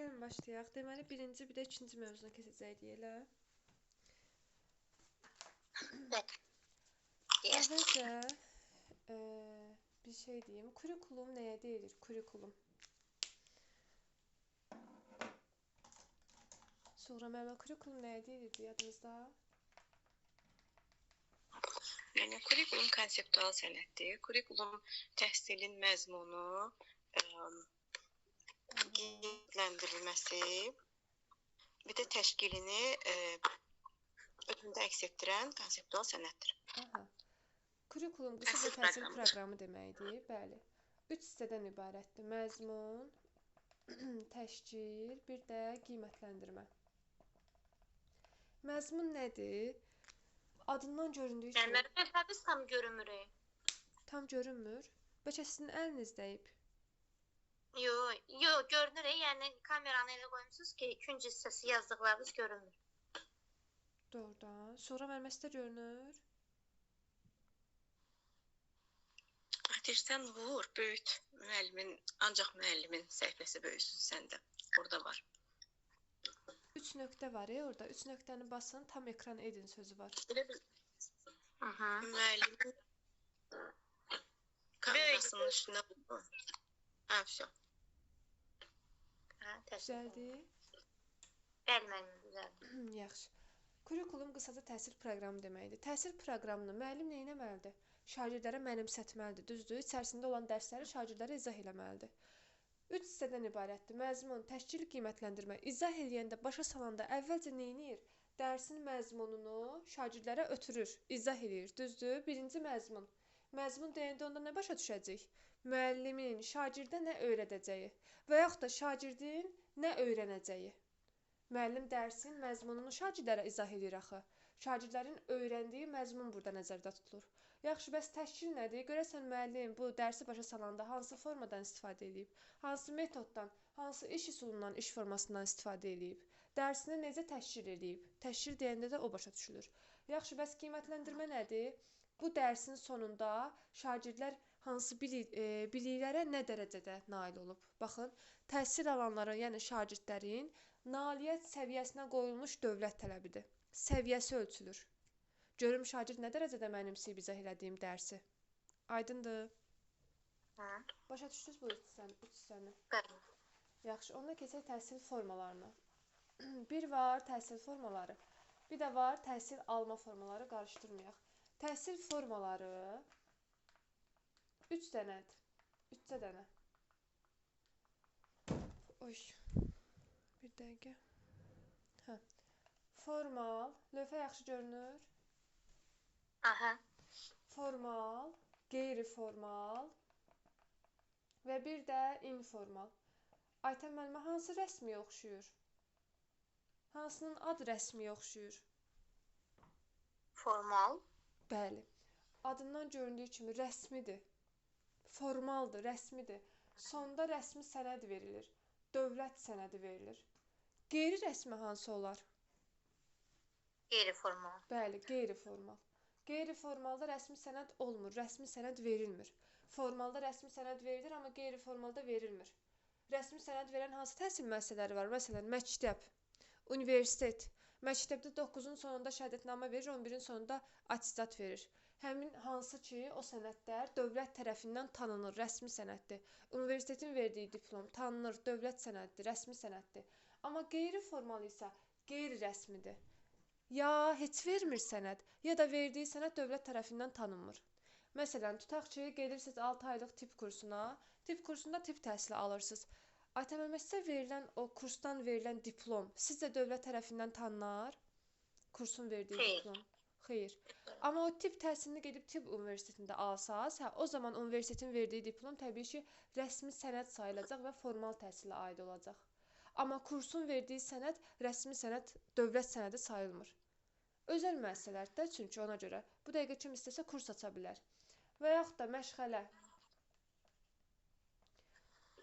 Gəlin başlayaq. Deməli, birinci, bir də ikinci mövzunu keçəcəkdik elə. Əvvəlcə bir şey deyim. Kurikulum nəyə deyilir? Kurikulum. Suğra müəllimə, kurikulum nəyə deyilirdi yadınızda? Yəni kurikulum konseptual sənəddir. Kurikulum təhsilin məzmunu, qiymətləndirilməsi, bir də təşkilini özündə əks etdirən konseptual sənəddir. Aha. Kurikulum qısaca təhsil proqramı deməkdir. Bəli. 3 hissədən ibarətdir. Məzmun, təşkil, bir də qiymətləndirmə. Məzmun nədir? Adından göründüyü kimi. Yəni lövhəmiz tam görünmür. Tam görünmür? Bəlkə sizin əliniz dəyib? Yox, yox, görünür. Yəni kameranı elə qoymuşsunuz ki, ikinci hissəsi yazdıqlarınız görünmür. Doğrudan. Sonra müəllimə sizdə görünür? Ateşdən vur, böyüt. Müəllimin, ancaq müəllimin səhifəsi böyüsün səndə. Orada var. 3 nöqtə var orada. 3 nöqtəni basın, tam ekran edin sözü var. Elə bil. Müəllimin kamerasının üstünə vur. Hə, vəsə. Hə, düzəldi. Bəli, müəllim, düzəldi. Yaxşı. Kurikulum qısaca təhsil proqramı deməkdir. Təhsil proqramını müəllim nə etməlidir? Şagirdlərə mənimsətməlidir, düzdür? İçərisində olan dərsləri şagirdlərə izah eləməlidir. 3 hissədən ibarətdir. Məzmun, təşkil, qiymətləndirmə. İzah eləyəndə, başa salanda əvvəlcə nə edir? Dərsin məzmununu şagirdlərə ötürür, izah eləyir, düzdür? Birinci məzmun. Məzmun deyəndə onda nə başa düşəcək? Müəllimin şagirdə nə öyrədəcəyi və yaxud da şagirdin nə öyrənəcəyi. Müəllim dərsin məzmununu şagirdlərə izah eləyir axı. Şagirdlərin öyrəndiyi məzmun burada nəzərdə tutulur. Yaxşı, bəs təşkil nədir? Görəsən müəllim bu dərsi başa salanda hansı formadan istifadə eləyib? Hansı metoddan, hansı iş üsulundan, iş formasından istifadə eləyib? Dərsini necə təşkil eləyib? Təşkil deyəndə də o başa düşülür. Yaxşı, bəs qiymətləndirmə nədir? Bu dərsin sonunda şagirdlər hansı biliklərə nə dərəcədə nail olub? Baxın, təhsil alanların, yəni şagirdlərin nailiyyət səviyyəsinə qoyulmuş dövlət tələbidir. Səviyyəsi ölçülür. Görüm şagird nə dərəcədə mənimsəyib izah elədiyim dərsi. Aydındır? Hə. Başa düşdünüz bu üç hissəni? Bəli. Yaxşı, onda keçək təhsil formalarına. Bir var təhsil formaları, bir də var təhsil alma formaları, qarışdırmayaq. Təhsil formaları 3 dənədir. 3 dənə. Oy. Bir dəqiqə. Hə. Formal, lövhə yaxşı görünür. Aha. Formal, qeyri-formal və bir də informal. Aytən müəllimə hansı rəsmiyə oxşuyur? Hansının ad rəsmiyə oxşuyur? Formal. Bəli. Adından göründüyü kimi rəsmidir. Formaldır, rəsmidir. Sonda rəsmi sənəd verilir. Dövlət sənədi verilir. Qeyri-rəsmi hansı olar? Qeyri-formal. Bəli, qeyri-formal. Qeyri-formalda rəsmi sənəd olmur, rəsmi sənəd verilmir. Formalda rəsmi sənəd verilir, amma qeyri-formalda verilmir. Rəsmi sənəd verən hansı təhsil müəssisələri var? Məsələn, məktəb, universitet. Məktəbdə 9-un sonunda şəhadətnamə verir, 11-in sonunda attestat verir. Həmin hansı ki, o sənədlər dövlət tərəfindən tanınır, rəsmi sənəddir. Universitetin verdiyi diplom tanınır, dövlət sənədidir, rəsmi sənəddir. Amma qeyri-formal isə qeyri-rəsmidir. Ya heç vermir sənəd, ya da verdiyi sənəd dövlət tərəfindən tanınmır. Məsələn, tutaq ki, gedirsiniz 6 aylıq tibb kursuna, tibb kursunda tibb təhsili alırsınız. Aytən müəllimə, sizə verilən o kursdan verilən diplom sizcə dövlət tərəfindən tanınar? Kursun verdiyi diplom. Xeyr. Amma o tibb təhsilini gedib tibb universitetində alsaz, hə, o zaman universitetin verdiyi diplom təbii ki, rəsmi sənəd sayılacaq və formal təhsilə aid olacaq. Amma kursun verdiyi sənəd rəsmi sənəd, dövlət sənədi sayılmır. Özəl müəssisələrdə, çünki ona görə bu dəqiqə kim istəsə kurs aça bilər. Və yaxud da məşğələ.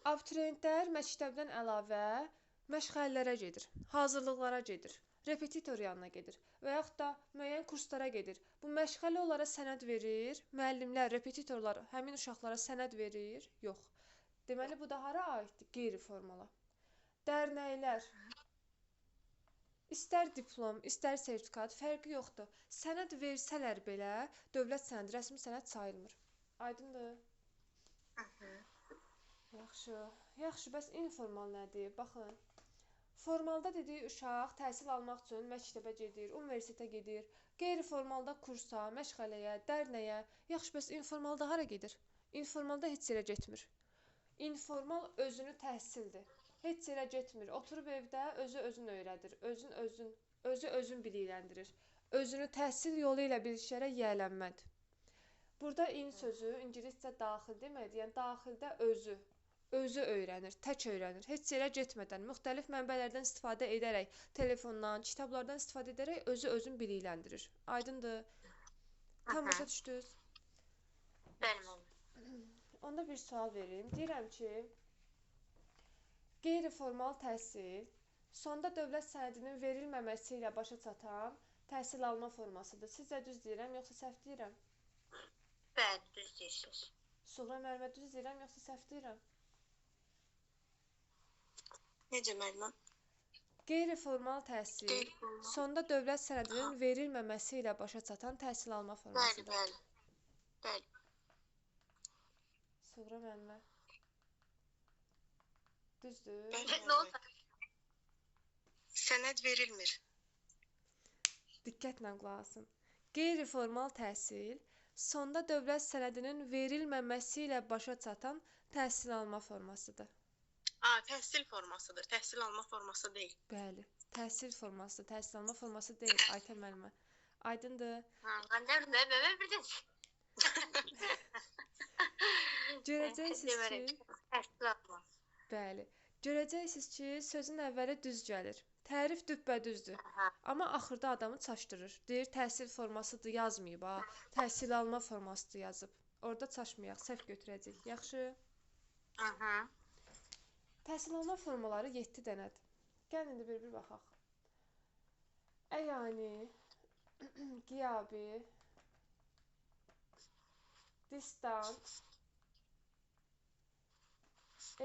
Abituriyentlər məktəbdən əlavə məşğələlərə gedir, hazırlıqlara gedir, repetitor yanına gedir və yaxud da müəyyən kurslara gedir. Bu məşğələ onlara sənəd verir, müəllimlər, repetitorlar həmin uşaqlara sənəd verir? Yox. Deməli, bu da hara aiddir? Qeyri-formala. Dərnəklər. İstər diplom, istər sertifikat, fərqi yoxdur. Sənəd versələr belə, dövlət sənədi, rəsmi sənəd sayılmır. Aydındır? Yaxşı. Yaxşı, bəs informal nədir? Baxın. Formalda dediyi uşaq təhsil almaq üçün məktəbə gedir, universitetə gedir. Qeyri-formalda kursa, məşğələyə, dərnəyə. Yaxşı, bəs informalda hara gedir? İnformalda heç yerə getmir. İnformal özünü təhsildir. Heç yerə getmir. Oturub evdə özü özünü öyrədir. Özü özün bilikləndirir. Özünü təhsil yolu ilə bir işlərə yiyələnmədir. Burada in sözü ingiliscə daxil deməkdir. Yəni daxildə özü öyrənir, tək öyrənir. Heç yerə getmədən, müxtəlif mənbələrdən istifadə edərək, telefondan, kitablardan istifadə edərək özü özünü bilikləndirir. Aydındır? Tam başa düşdünüz? Bəli. Onda bir sual verim. Deyirəm ki, qeyri-formal təhsil sonda dövlət sənədinin verilməməsi ilə başa çatan təhsil alma formasıdır. Sizcə düz deyirəm, yoxsa səhv deyirəm? Bəli, düz deyirsiniz. Suğra müəllimə düz deyirəm, yoxsa səhv deyirəm? Necə müəllimə? Qeyri-formal təhsil sonda dövlət sənədinin verilməməsi ilə başa çatan təhsil alma formasıdır. Bəli, bəli. Bəli. Suğra müəllimə. Düzdür? Bəli, müəllimə. Sənəd verilmir. Diqqətlə qulaq asın. Qeyri-formal təhsil sonda dövlət sənədinin verilməməsi ilə başa çatan təhsil alma formasıdır. Təhsil formasıdır. Təhsil alma forması deyil. Bəli, təhsil formasıdır. Təhsil alma forması deyil, Aytən müəllimə. Aydındır? Mən birdən. Görəcəksiniz ki, təhsil alma. Bəli. Görəcəksiniz ki, sözün əvvəli düz gəlir. Tərif düppədüzdür. Amma axırda adamı çaşdırır. Deyir, təhsil formasıdır yazmayıb, ha. Təhsil alma formasıdır yazıb. Orada çaşmayaq, səhv götürəcək. Yaxşı? Təhsil alma formaları 7 dənədir. Gəlin indi bir-bir baxaq. Əyani, qiyabi, distant,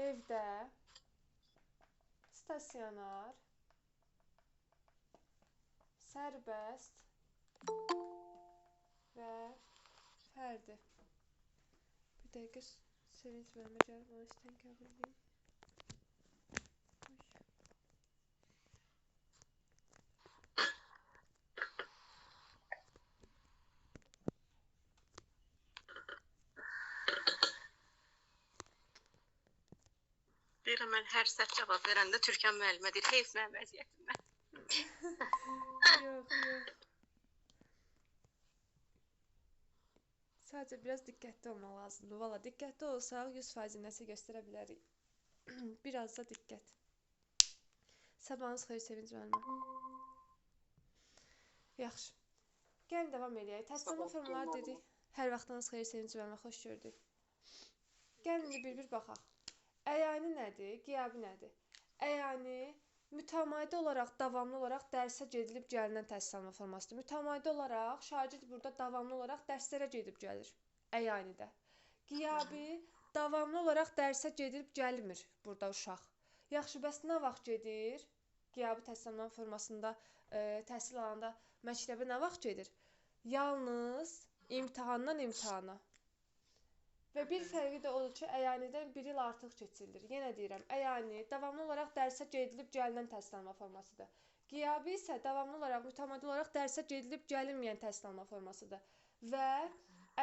evdə, stasionar, sərbəst və fərdi. Bir dəqiqə Sevinç müəllimə gəlib, onu istəyən qəbul edeyim. Deyirəm, mən hər səhv cavab verəndə Türkan müəllimə deyir, heyf mənim vəziyyətimdə. Yox, yox. Sadəcə biraz diqqətli olmaq lazımdır. Valla, diqqətli olsaq 100% nəsə göstərə bilərik. Biraz da diqqət. Sabahınız xeyir, Sevinc müəllimə. Yaxşı. Gəlin davam eləyək. Təhsil alma formaları dedik. Hər vaxtınız xeyir, Sevinc müəllimə, xoş gördük. Gəlin indi bir-bir baxaq. Əyani nədir, qiyabi nədir? Əyani mütəmadi olaraq, davamlı olaraq dərsə gedilib gəlinən təhsil alma formasıdır. Mütəmadi olaraq şagird burada davamlı olaraq dərslərə gedib gəlir əyanidə. Qiyabi davamlı olaraq dərsə gedib gəlmir burada uşaq. Yaxşı, bəs nə vaxt gedir? Qiyabi təhsil alma formasında təhsil alanda məktəbə nə vaxt gedir? Yalnız imtahandan imtahana. Və bir fərqi də odur ki, əyanidən bir il artıq keçirilir. Yenə deyirəm, əyani davamlı olaraq dərsə gedilib gəlinən təhsil alma formasıdır. Qiyabi isə davamlı olaraq, mütəmadi olaraq dərsə gedilib gəlinməyən təhsil alma formasıdır. Və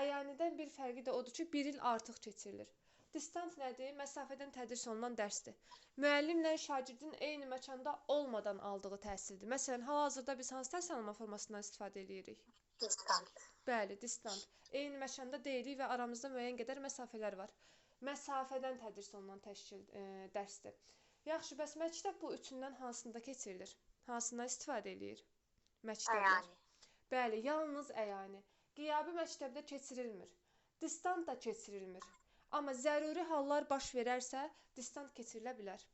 əyanidən bir fərqi də odur ki, bir il artıq keçirilir. Distant nədir? Məsafədən tədris olunan dərsdir. Müəllimlə şagirdin eyni məkanda olmadan aldığı təhsildir. Məsələn, hal-hazırda biz hansı təhsil alma formasından istifadə edirik? Distant. Bəli, distant. Eyni məkanda deyilik və aramızda müəyyən qədər məsafələr var. Məsafədən tədris olunan təşkil dərsdir. Yaxşı, bəs məktəb bu üçündən hansında keçirilir? Hansından istifadə eləyir? Məktəblər. Əyani. Bəli, yalnız əyani. Qiyabi məktəbdə keçirilmir. Distant da keçirilmir. Amma zəruri hallar baş verərsə, distant keçirilə bilər.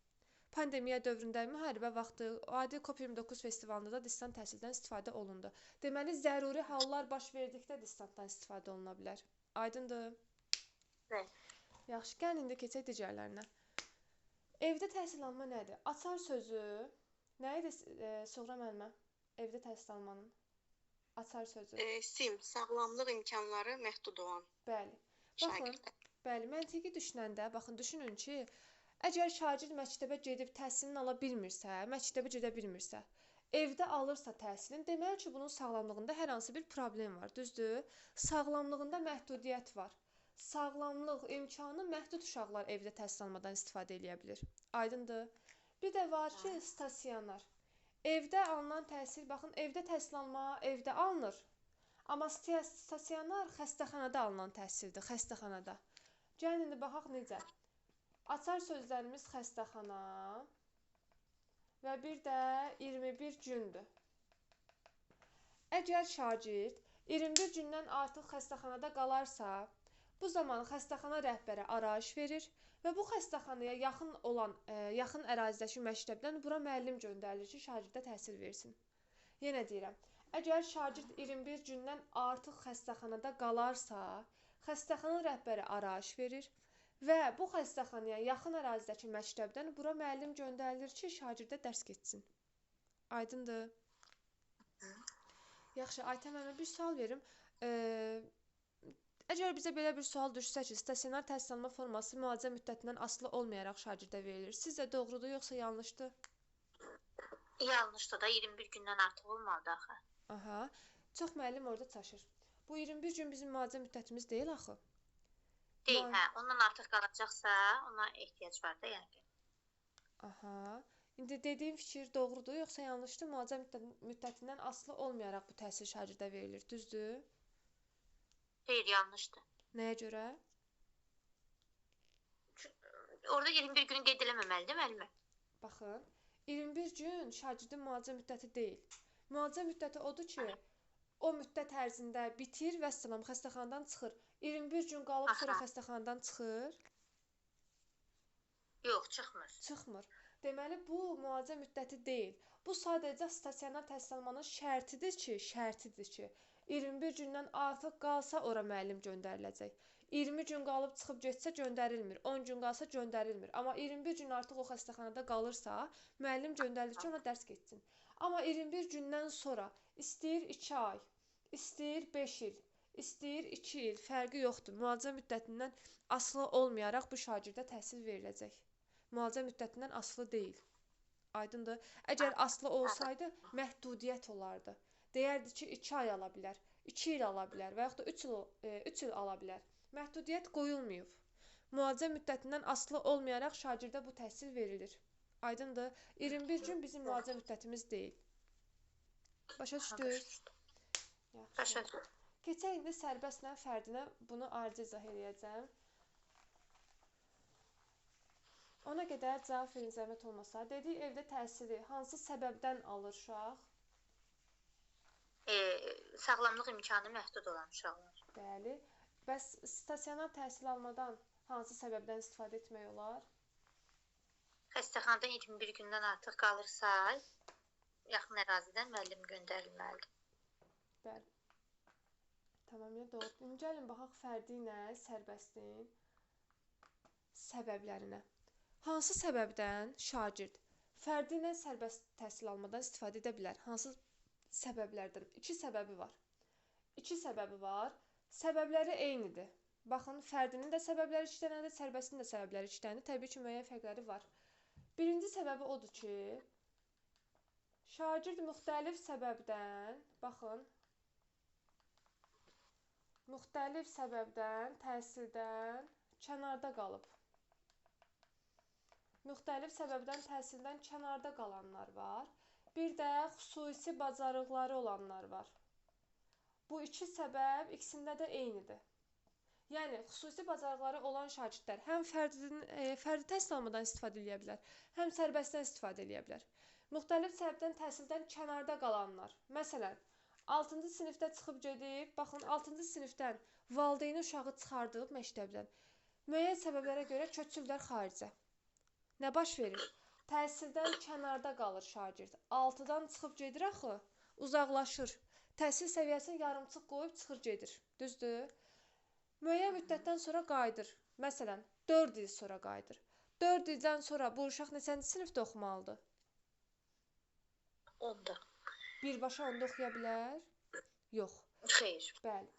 Pandemiya dövründə, müharibə vaxtı, adi COP29 festivalında da distant təhsildən istifadə olundu. Deməli, zəruri hallar baş verdikdə distantdan istifadə oluna bilər. Aydındır? Bəli. Yaxşı, gəlin indi keçək digərlərinə. Evdə təhsil alma nədir? Açar sözü nə idi Suğra müəllimə? Evdə təhsil almanın açar sözü. SİM, sağlamlıq imkanları məhdud olan. Bəli. Baxın, bəli, məntiqi düşünəndə, baxın, düşünün ki, əgər şagird məktəbə gedib təhsilini ala bilmirsə, məktəbə gedə bilmirsə, evdə alırsa təhsilini, deməli ki, bunun sağlamlığında hər hansı bir problem var, düzdür? Sağlamlığında məhdudiyyət var. Sağlamlıq imkanı məhdud uşaqlar evdə təhsil almadan istifadə eləyə bilir. Aydındır? Bir də var ki, stasionar. Evdə alınan təhsil, baxın, evdə təhsil alma evdə alınır. Amma stasionar xəstəxanada alınan təhsildir, xəstəxanada. Gəlin indi baxaq necə. Açar sözlərimiz xəstəxana və bir də 21 gündür. Əgər şagird 21 gündən artıq xəstəxanada qalarsa, bu zaman xəstəxana rəhbəri arayış verir və bu xəstəxanaya yaxın olan, yaxın ərazidəki məktəbdən bura müəllim göndərilir ki, şagirdə təhsil versin. Yenə deyirəm, əgər şagird 21 gündən artıq xəstəxanada qalarsa, xəstəxana rəhbəri arayış verir və bu xəstəxanaya yaxın ərazidəki məktəbdən bura müəllim göndərilir ki, şagirdə dərs getsin. Aydındır? Yaxşı, Aytən müəllimə bir sual verim. Əgər bizə belə bir sual düşsə ki, stasionar təhsil alma forması müalicə müddətindən asılı olmayaraq şagirdə verilir. Sizcə doğrudur, yoxsa yanlışdır? Yanlışdır da, 21 gündən artıq olmalıdır axı. Aha, çox müəllim orada çaşır. Bu 21 gün bizim müalicə müddətimiz deyil axı. Deyil, hə, ondan artıq qalacaqsa ona ehtiyac var da yəqin. Aha, indi dediyim fikir doğrudur, yoxsa yanlışdır? Müalicə müddətindən asılı olmayaraq bu təhsil şagirdə verilir, düzdür? Xeyr, yanlışdır. Nəyə görə? Orada 21 günü qeyd eləməməlidir, müəllimə. Baxın, 21 gün şagirdin müalicə müddəti deyil. Müalicə müddəti odur ki, o müddət ərzində bitir, vəssalam, xəstəxanadan çıxır. 21 gün qalıb sonra xəstəxanadan çıxır? Yox, çıxmır. Çıxmır. Deməli, bu müalicə müddəti deyil. Bu sadəcə stasionar təhsil almanın şərtidir ki, 21 gündən artıq qalsa ora müəllim göndəriləcək. 20 gün qalıb çıxıb getsə göndərilmir. 10 gün qalsa göndərilmir. Amma 21 gün artıq o xəstəxanada qalırsa, müəllim göndərilir ki, ona dərs getsin. Amma 21 gündən sonra istəyir 2 ay, istəyir 5 il, istəyir 2 il, fərqi yoxdur. Müalicə müddətindən asılı olmayaraq bu şagirdə təhsil veriləcək. Müalicə müddətindən asılı deyil. Aydındır? Əgər asılı olsaydı, məhdudiyyət olardı. Deyərdi ki, 2 ay ala bilər, 2 il ala bilər və yaxud da 3 il ala bilər. Məhdudiyyət qoyulmayıb. Müalicə müddətindən asılı olmayaraq şagirdə bu təhsil verilir. Aydındır? 21 gün bizim müalicə müddətimiz deyil. Başa düşdünüz? Başa düşdüm. Keçək indi sərbəstlə fərdinə bunu ayrıca izah eləyəcəm. Ona qədər cavab verin zəhmət olmasa. Dedik, evdə təhsili hansı səbəbdən alır uşaq? Sağlamlıq imkanı məhdud olan uşaqlar. Bəli. Bəs stasionar təhsil almadan hansı səbəbdən istifadə etmək olar? Xəstəxanada 21 gündən artıq qalırsa, yaxın ərazidən müəllim göndərilməlidir. Bəli. Tamamilə doğru. İndi gəlin baxaq fərdi ilə sərbəstin səbəblərinə. Hansı səbəbdən şagird fərdi ilə sərbəst təhsil almadan istifadə edə bilər? Hansı səbəblərdən? İki səbəbi var. İki səbəbi var. Səbəbləri eynidir. Baxın, fərdinin də səbəbləri iki dənədir, sərbəstin də səbəbləri iki dənədir. Təbii ki, müəyyən fərqləri var. Birinci səbəbi odur ki, şagird müxtəlif səbəbdən, baxın, müxtəlif səbəbdən, təhsildən kənarda qalıb. Müxtəlif səbəbdən, təhsildən kənarda qalanlar var. Bir də xüsusi bacarıqları olanlar var. Bu iki səbəb ikisində də eynidir. Yəni, xüsusi bacarıqları olan şagirdlər həm fərdi təhsil almadan istifadə edə bilər, həm sərbəstdən istifadə edə bilər. Müxtəlif səbəbdən təhsildən kənarda qalanlar, məsələn, 6-cı sinifdə çıxıb gedib, baxın, 6-cı sinifdən valideyni uşağı çıxardıb məktəbdən, müəyyən səbəblərə görə köçürlər xaricə. Nə baş verir? Təhsildən kənarda qalır şagird. 6-dan çıxıb gedir axı, uzaqlaşır. Təhsil səviyyəsini yarımçıq qoyub çıxır gedir. Düzdür? Müəyyən müddətdən sonra qayıdır. Məsələn, 4 il sonra qayıdır. 4 ildən sonra bu uşaq neçənci sinifdə oxumalıdır? 10-da. Birbaşa 10-da oxuya bilər? Yox. Xeyr. Bəli.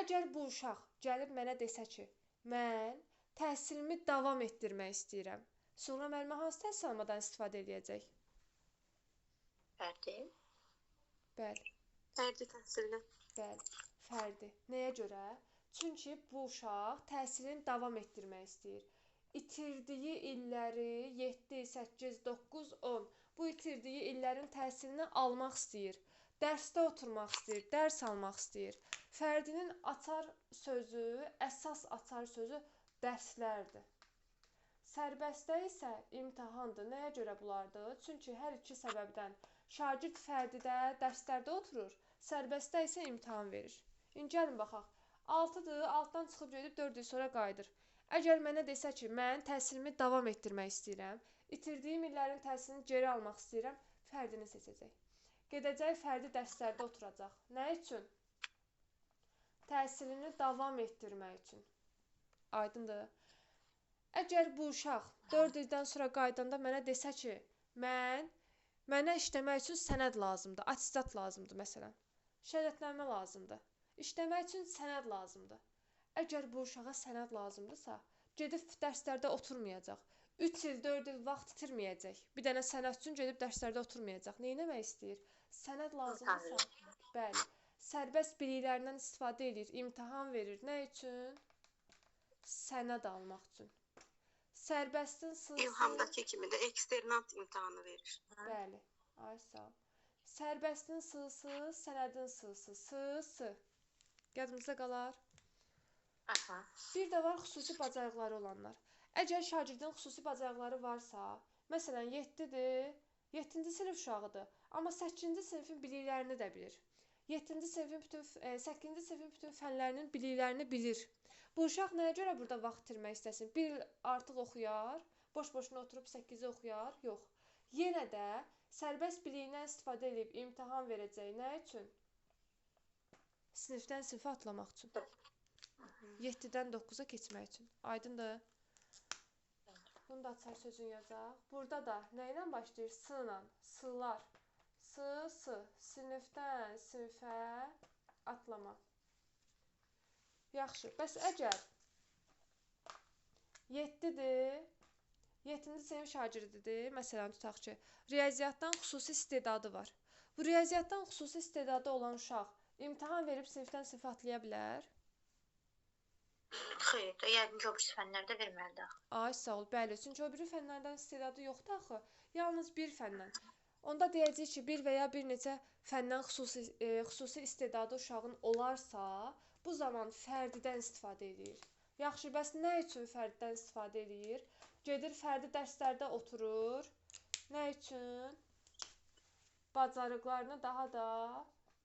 Əgər bu uşaq gəlib mənə desə ki, mən təhsilimi davam etdirmək istəyirəm, sonra müəllimə hansı təhsil almadan istifadə edəcək? Fərdi. Bəli. Fərdi təhsillə. Bəli, fərdi. Nəyə görə? Çünki bu uşaq təhsilini davam etdirmək istəyir. İtirdiyi illəri 7, 8, 9, 10 bu itirdiyi illərin təhsilini almaq istəyir. Dərsdə oturmaq istəyir, dərs almaq istəyir. Fərdinin açar sözü, əsas açar sözü dərslərdir. Sərbəstdə isə imtahandır. Nəyə görə bunlardır? Çünki hər iki səbəbdən şagird fərdidə dərslərdə oturur, sərbəstdə isə imtahan verir. İndi gəlin baxaq. 6-dır, 6-dan çıxıb gedib 4 il sonra qayıdır. Əgər mənə desə ki, mən təhsilimi davam etdirmək istəyirəm, itirdiyim illərin təhsilini geri almaq istəyirəm, fərdini seçəcək. Gedəcək fərdi dərslərdə oturacaq. Nə üçün? Təhsilini davam etdirmək üçün. Aydındır? Əgər bu uşaq 4 ildən sonra qayıdanda mənə desə ki, mənə işləmək üçün sənəd lazımdır, attestat lazımdır məsələn, şəhadətnamə lazımdır, işləmək üçün sənəd lazımdır. Əgər bu uşağa sənəd lazımdırsa, gedib dərslərdə oturmayacaq. 3 il, 4 il vaxt itirməyəcək. Bir dənə sənəd üçün gedib dərslərdə oturmayacaq. Nə etmək istəyir? Sənəd lazımdırsa, bəli, sərbəst biliklərindən istifadə edir, imtahan verir. Nə üçün? Sənəd almaq üçün. Sərbəstin sırsı... İlhamdakı kimi də eksternat imtahanı verir. Bəli, ay sağ ol. Sərbəstin sırsı, sənədin sırsı, sı. Yadımızda qalar. Aha. Bir də var xüsusi bacarıqları olanlar. Əgər şagirdin xüsusi bacarıqları varsa, məsələn 7-dir, 7-ci sinif uşağıdır, amma 8-ci sinifin biliklərini də bilir. 7-ci sinifin bütün, 8-ci sinifin bütün fənlərinin biliklərini bilir. Bu uşaq nəyə görə burada vaxt itirmək istəsin? Bir il artıq oxuyar, boş-boşuna oturub 8-i oxuyar? Yox. Yenə də sərbəst biliyindən istifadə edib imtahan verəcək. Nə üçün? Sinifdən sinifə atlamaq üçün. 7-dən 9-a keçmək üçün. Aydındır? Bunu da açar sözünü yazaq. Burada da nə ilə başlayır? S-la. S-lar. S, S. Sinifdən sinifə atlama. Yaxşı. Bəs əgər 7-dir, 7-ci sinif şagirdidir, məsələn tutaq ki, riyaziyyatdan xüsusi istedadı var. Bu riyaziyyatdan xüsusi istedadı olan uşaq imtahan verib sinifdən sinifə atlaya bilər? Xeyr, yəqin ki, o birisi fənlərdə verməlidir axı. Ay sağ ol, bəli. Çünki o biri fənlərdən istedadı yoxdur axı. Yalnız bir fəndən. Onda deyəcəyik ki, bir və ya bir neçə fəndən xüsusi istedadı uşağın olarsa, bu zaman fərdidən istifadə edir. Yaxşı, bəs nə üçün fərdidən istifadə edir? Gedir fərdi dərslərdə oturur. Nə üçün? Bacarıqlarını daha da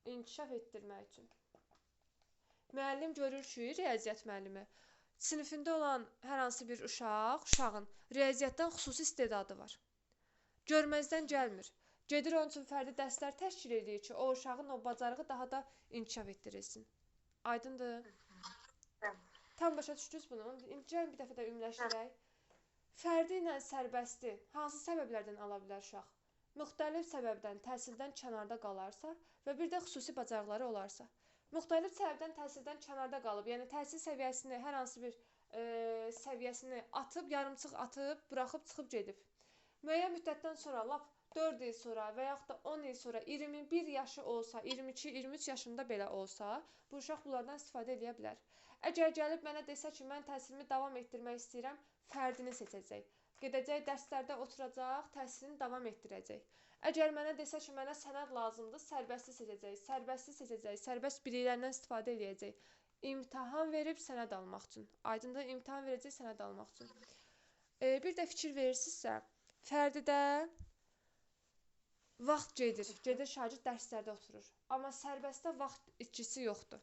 inkişaf etdirmək üçün. Müəllim görür ki, riyaziyyat müəllimi, sinifində olan hər hansı bir uşağın riyaziyyatdan xüsusi istedadı var. Görməzdən gəlmir. Gedir onun üçün fərdi dərslər təşkil edir ki, o uşağın o bacarığı daha da inkişaf etdirilsin. Aydındır? Tam başa düşdünüz bunu? İndi gəlin bir dəfə də ümumiləşdirək. Fərdi ilə sərbəsti hansı səbəblərdən ala bilər uşaq? Müxtəlif səbəbdən təhsildən kənarda qalarsa və bir də xüsusi bacarıqları olarsa. Müxtəlif səbəbdən təhsildən kənarda qalıb, yəni təhsil səviyyəsini, hər hansı bir səviyyəsini atıb, yarımçıq atıb, buraxıb, çıxıb gedib. Müəyyən müddətdən sonra, lap 4 il sonra və yaxud da 10 il sonra 21 yaşı olsa, 22, 23 yaşında belə olsa, bu uşaq bunlardan istifadə edə bilər. Əgər gəlib mənə desə ki, mən təhsilimi davam etdirmək istəyirəm, fərdini seçəcək. Gedəcək, dərslərdə oturacaq, təhsilini davam etdirəcək. Əgər mənə desə ki, mənə sənəd lazımdır, sərbəsti seçəcək, sərbəsti seçəcək, sərbəst biliklərindən istifadə edəcək. İmtahan verib sənəd almaq üçün. Aydındır, imtahan verəcək sənəd almaq üçün. Bir də fikir verirsinizsə, fərdidə vaxt gedir, gedir şagird dərslərdə oturur. Amma sərbəstdə vaxt itkisi yoxdur.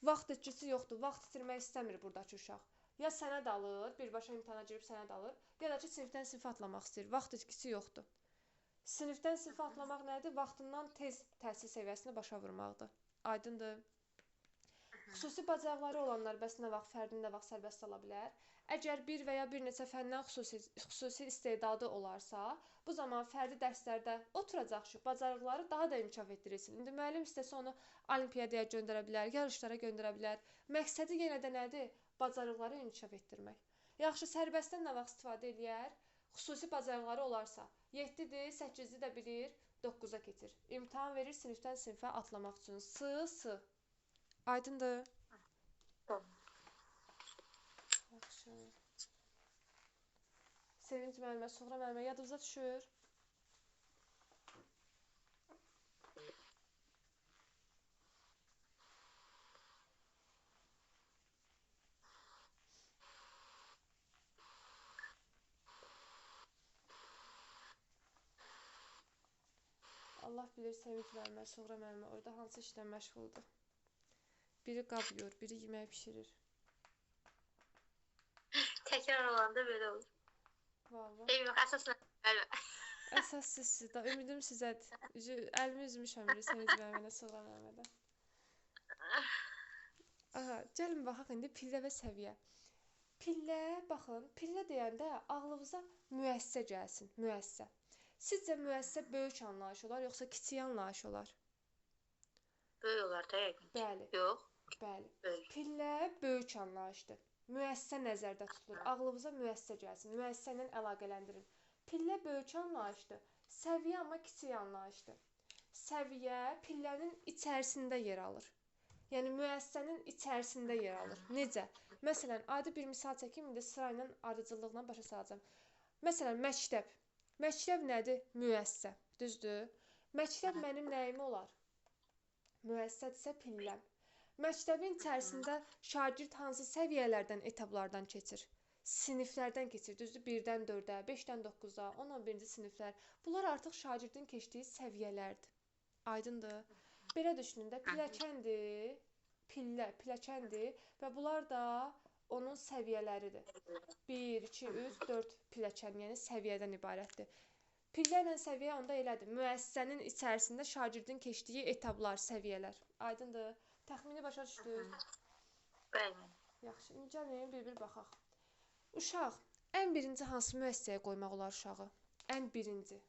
Vaxt itkisi yoxdur, vaxt itirmək istəmir buradakı uşaq. Ya sənəd alır, birbaşa imtahana girib sənəd alır, ya da ki, sinifdən sinifə atlamaq istəyir. Vaxt itkisi yoxdur. Sinifdən sinifə atlamaq nədir? Vaxtından tez təhsil səviyyəsini başa vurmaqdır. Aydındır? Xüsusi bacarıqları olanlar bəs nə vaxt fərdini, nə vaxt sərbəst ala bilər? Əgər bir və ya bir neçə fəndən xüsusi istedadı olarsa, bu zaman fərdi dərslərdə oturacaq ki, bacarıqları daha da inkişaf etdirilsin. İndi müəllim istəsə onu olimpiyadaya göndərə bilər, yarışlara göndərə bilər. Məqsədi yenə də nədir? Bacarıqları inkişaf etdirmək. Yaxşı, sərbəstdən nə vaxt istifadə eləyər? Xüsusi bacarıqları olarsa, 7-dir, 8-i də bilir, 9-a keçir. İmtahan verir sinifdən sinifə atlamaq üçün. S, S. Aydındır? Tamam. Yaxşı. Sevinc müəllimə, Suğra müəllimə yadınıza düşür? Allah bilir Sevinc müəllimə, Suğra müəllimə orada hansı işlə məşğuldur. Biri qab yuyur, biri yemək bişirir. Təkrar olanda belə olur. Vallahi. Eyb yox, əsas müəllimə. Əsas sizsiz də, ümidim sizədir. Əlimi üzmüşəm bir Sevinc müəllimə, Suğra müəllimədən. Aha, gəlin baxaq indi pillə və səviyyə. Pillə, baxın, pillə deyəndə ağlınıza müəssisə gəlsin, müəssisə. Sizcə müəssisə böyük anlayış olar, yoxsa kiçik anlayış olar? Böyük olar da yəqin ki. Bəli. Yox. Bəli. Böyük. Pillə böyük anlayışdır. Müəssisə nəzərdə tutulur. Ağlınıza müəssisə gəlsin. Müəssisə ilə əlaqələndirin. Pillə böyük anlayışdır. Səviyyə amma kiçik anlayışdır. Səviyyə pillənin içərisində yer alır. Yəni müəssisənin içərisində yer alır. Necə? Məsələn, adi bir misal çəkim, indi sırayla ardıcıllıqla başa salacağam. Məsələn, məktəb. Məktəb nədir? Müəssisə. Düzdür? Məktəb mənim nəyim olar? Müəssisədirsə pilləm. Məktəbin içərisində şagird hansı səviyyələrdən, etaplardan keçir? Siniflərdən keçir. Düzdür? 1-dən 4-ə, 5-dən 9-a, 10-11-ci siniflər. Bunlar artıq şagirdin keçdiyi səviyyələrdir. Aydındır? Belə düşünün də, pilləkəndir, pillə, pilləkəndir və bunlar da onun səviyyələridir. 1, 2, 3, 4 pilləkən, yəni səviyyədən ibarətdir. Pillə ilə səviyyə onda elədir. Müəssisənin içərisində şagirdin keçdiyi etaplar, səviyyələr. Aydındır? Təxmini başa düşdünüz? Bəli. Yaxşı, indi gəlin bir-bir baxaq. Uşaq, ən birinci hansı müəssisəyə qoymaq olar uşağı? Ən birinci.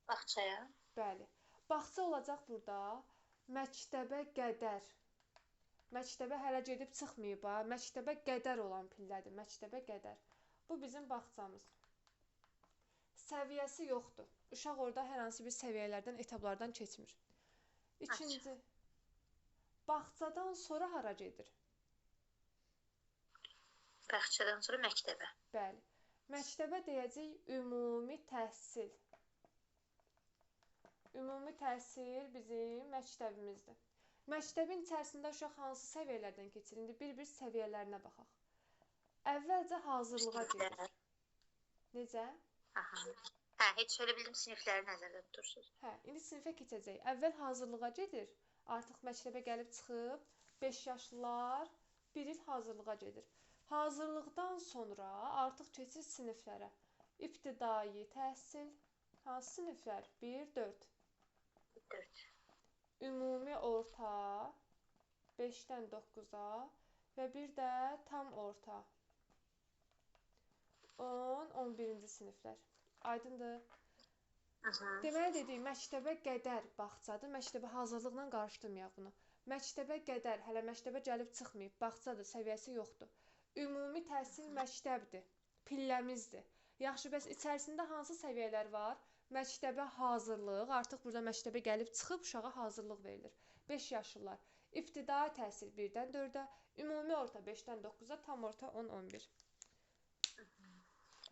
Bağçaya. Bəli. Bağça olacaq burada məktəbə qədər. Məktəbə hələ gedib çıxmayıb ha. Məktəbə qədər olan pillədir. Məktəbə qədər. Bu bizim bağçamız. Səviyyəsi yoxdur. Uşaq orada hər hansı bir səviyyələrdən, etaplardan keçmir. İkinci, bağçadan sonra hara gedir? Bağçadan sonra məktəbə. Bəli. Məktəbə deyəcək ümumi təhsil. Ümumi təhsil bizim məktəbimizdir. Məktəbin içərisində uşaq hansı səviyyələrdən keçir? İndi bir-bir səviyyələrinə baxaq. Əvvəlcə hazırlığa gedir. Necə? Aha. Hə, heç elə bildim sinifləri nəzərdə tutursunuz. Hə, indi sinifə keçəcək. Əvvəl hazırlığa gedir. Artıq məktəbə gəlib çıxıb 5 yaşlılar 1 il hazırlığa gedir. Hazırlıqdan sonra artıq keçir siniflərə. İbtidai təhsil hansı siniflər? 1, 4. 4. Ümumi orta 5-dən 9-a və bir də tam orta 10, 11-ci siniflər. Aydındır? Deməli dedik, məktəbə qədər bağçadır. Məktəbə hazırlıqla qarışdırmayaq bunu. Məktəbə qədər, hələ məktəbə gəlib çıxmayıb, bağçadır, səviyyəsi yoxdur. Ümumi təhsil məktəbdir, pilləmizdir. Yaxşı, bəs içərisində hansı səviyyələr var? Məktəbə hazırlıq, artıq burada məktəbə gəlib çıxıb uşağa hazırlıq verilir. 5 yaşlılar. İbtidai təhsil 1-dən 4-ə, ümumi orta 5-dən 9-a, tam orta 10-11.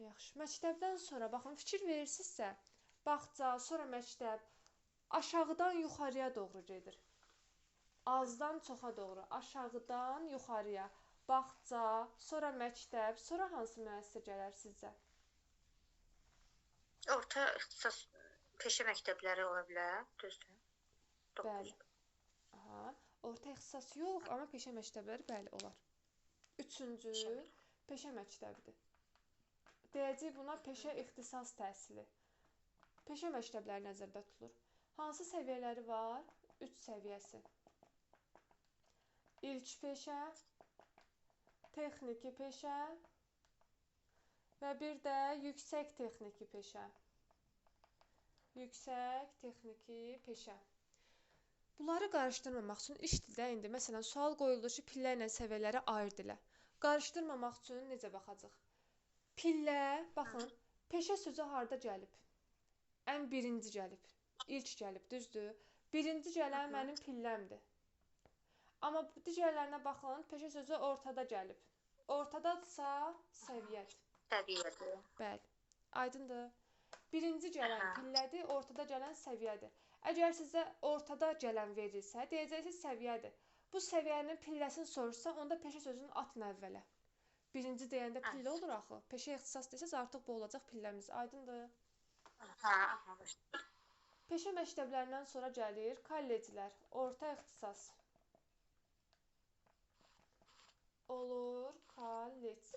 Yaxşı, məktəbdən sonra, baxın, fikir verirsinizsə, bağça, sonra məktəb aşağıdan yuxarıya doğru gedir. Azdan çoxa doğru, aşağıdan yuxarıya. Bağça, sonra məktəb, sonra hansı müəssisə gələr sizcə? Orta ixtisas peşə məktəbləri ola bilər, düzdür? Bəli. Aha, orta ixtisas yox, amma peşə məktəbləri bəli olar. Üçüncü peşə məktəbidir. Deyəcək buna peşə ixtisas təhsili. Peşə məktəbləri nəzərdə tutulur. Hansı səviyyələri var? 3 səviyyəsi. İlk peşə, texniki peşə, Və bir də yüksək texniki peşə. Yüksək texniki peşə. Bunları qarışdırmamaq üçün iş dildə indi məsələn sual qoyulur ki, pillə ilə səviyyələri ayırd elə. Qarışdırmamaq üçün necə baxacaq? Pillə, baxın, peşə sözü harda gəlib? Ən birinci gəlib, ilk gəlib, düzdür? Birinci gələn mənim pilləmdir. Amma digərlərinə baxın, peşə sözü ortada gəlib. Ortadadırsa səviyyədir. Səviyyədir. Bəli, aydındır. Birinci gələn pillədir, ortada gələn səviyyədir. Əgər sizə ortada gələn verilsə, deyəcəksiniz səviyyədir. Bu səviyyənin pilləsini soruşsa, onda peşə sözünü atın əvvələ. Birinci deyəndə pillə olur axı. Peşə ixtisas desəz, artıq bu olacaq pilləmiz. Aydındır. Peşə məktəblərindən sonra gəlir kolleclər, orta ixtisas. Olur kollec.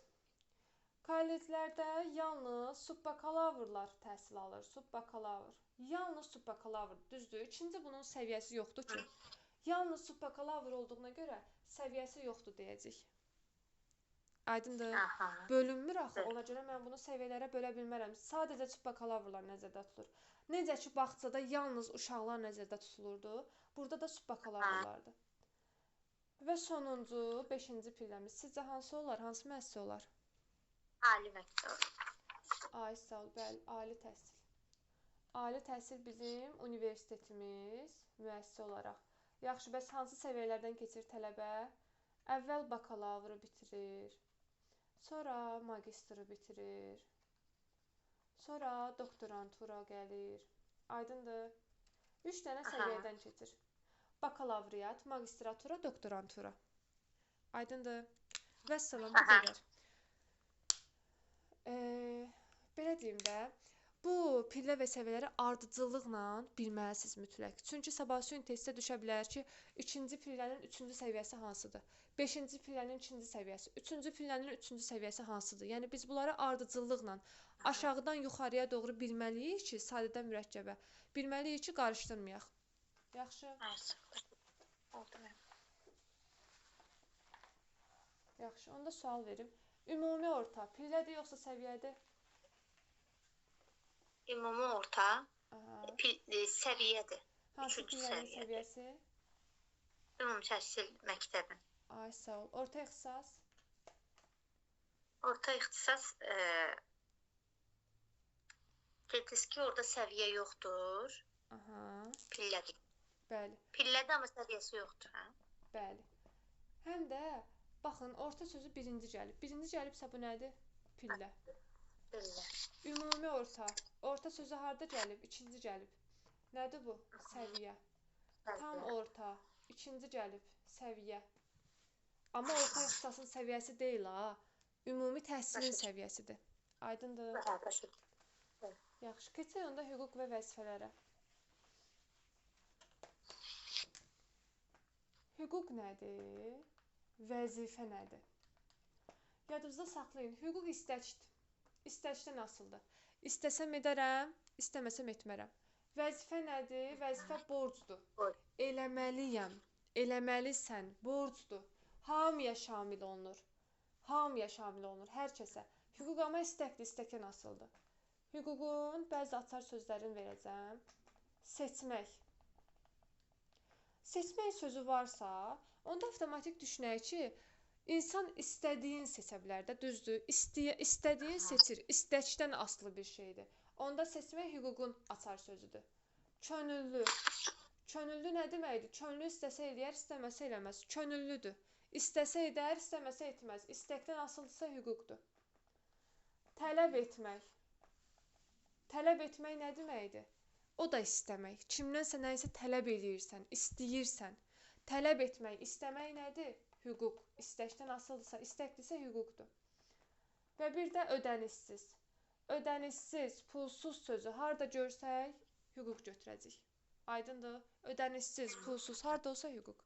Kolleclərdə yalnız subbakalavrlar təhsil alır. Subbakalavr. Yalnız subbakalavr, düzdür. İkinci bunun səviyyəsi yoxdur ki. Yalnız subbakalavr olduğuna görə səviyyəsi yoxdur deyəcək. Aydındır. Bölünmür axı. Ona görə mən bunu səviyyələrə bölə bilmərəm. Sadəcə subbakalavrlar nəzərdə tutulur. Necə ki, bağçada yalnız uşaqlar nəzərdə tutulurdu, burada da subbakalavrlardır. Və sonuncu, 5-ci pilləmiz. Sizcə hansı olar? Hansı müəssisə olar? Ali məktəb. Ay, sağ ol, bəli, ali təhsil. Ali təhsil bizim universitetimiz müəssisə olaraq. Yaxşı, bəs hansı səviyyələrdən keçir tələbə? Əvvəl bakalavrı bitirir, sonra magistrı bitirir, sonra doktorantura gəlir. Aydındır? 3 dənə səviyyədən keçir. Bakalavriat, magistratura, doktorantura. Aydındır? Vəssalam, bu qədər. Belə deyim də, bu pillə və səviyyələri ardıcıllıqla bilməlisiniz mütləq. Çünki sabahsı gün testə düşə bilər ki, 2-ci pillənin 3-cü səviyyəsi hansıdır? 5-ci pillənin 2-ci səviyyəsi, 3-cü pillənin 3-cü səviyyəsi hansıdır? Yəni biz bunları ardıcıllıqla aşağıdan yuxarıya doğru bilməliyik ki, sadədən mürəkkəbə. Bilməliyik ki, qarışdırmayaq. Yaxşı. Yaxşı, onda sual verim. Ümumi orta pillədir yoxsa səviyyədir? Ümumi orta səviyyədir. Hansı pillənin səviyyəsi? Ümumi təhsil məktəbi. Ay, sağ ol. Orta ixtisas? Orta ixtisas dediniz ki, orada səviyyə yoxdur. Pillədir. Bəli. Pillədir, amma səviyyəsi yoxdur. Hə? Bəli. Həm də baxın, orta sözü birinci gəlib. Birinci gəlibsə bu nədir? Pillə. Pillə. Ümumi orta. Orta sözü harda gəlib? İkinci gəlib. Nədir bu? Səviyyə. Tam orta. İkinci gəlib. Səviyyə. Amma orta ixtisasın səviyyəsi deyil ha. Ümumi təhsilin səviyyəsidir. Aydındır? Yaxşı. Keçək onda hüquq və vəzifələrə. Hüquq nədir? Vəzifə nədir? Yadınızda saxlayın. Hüquq istəkdir. İstəkdən asılıdır. İstəsəm edərəm, istəməsəm etmərəm. Vəzifə nədir? Vəzifə borcdur. Eləməliyəm, eləməlisən, borcdur. Hamıya şamil olunur. Hamıya şamil olunur, hər kəsə. Hüquq amma istəkdir, istəkdən asılıdır. Hüququn bəzi açar sözlərini verəcəm. Seçmək. Seçmək sözü varsa, onda avtomatik düşünək ki, insan istədiyini seçə bilər də, düzdür? İstədiyini seçir, istəkdən asılı bir şeydir. Onda seçmək hüququn açar sözüdür. Könüllü. Könüllü nə deməkdir? Könüllü istəsə eləyər, istəməsə eləməz. Könüllüdür. İstəsə edər, istəməsə etməz. İstəkdən asılıdırsa hüquqdur. Tələb etmək. Tələb etmək nə deməkdir? O da istəmək. Kimdənsə nəyisə tələb eləyirsən, istəyirsən. Tələb etmək, istəmək nədir? Hüquq. İstəkdən asılıdırsa, istəkdirsə hüquqdur. Və bir də ödənişsiz. Ödənişsiz, pulsuz sözü harda görsək, hüquq götürəcək. Aydındır? Ödənişsiz, pulsuz, harda olsa hüquq.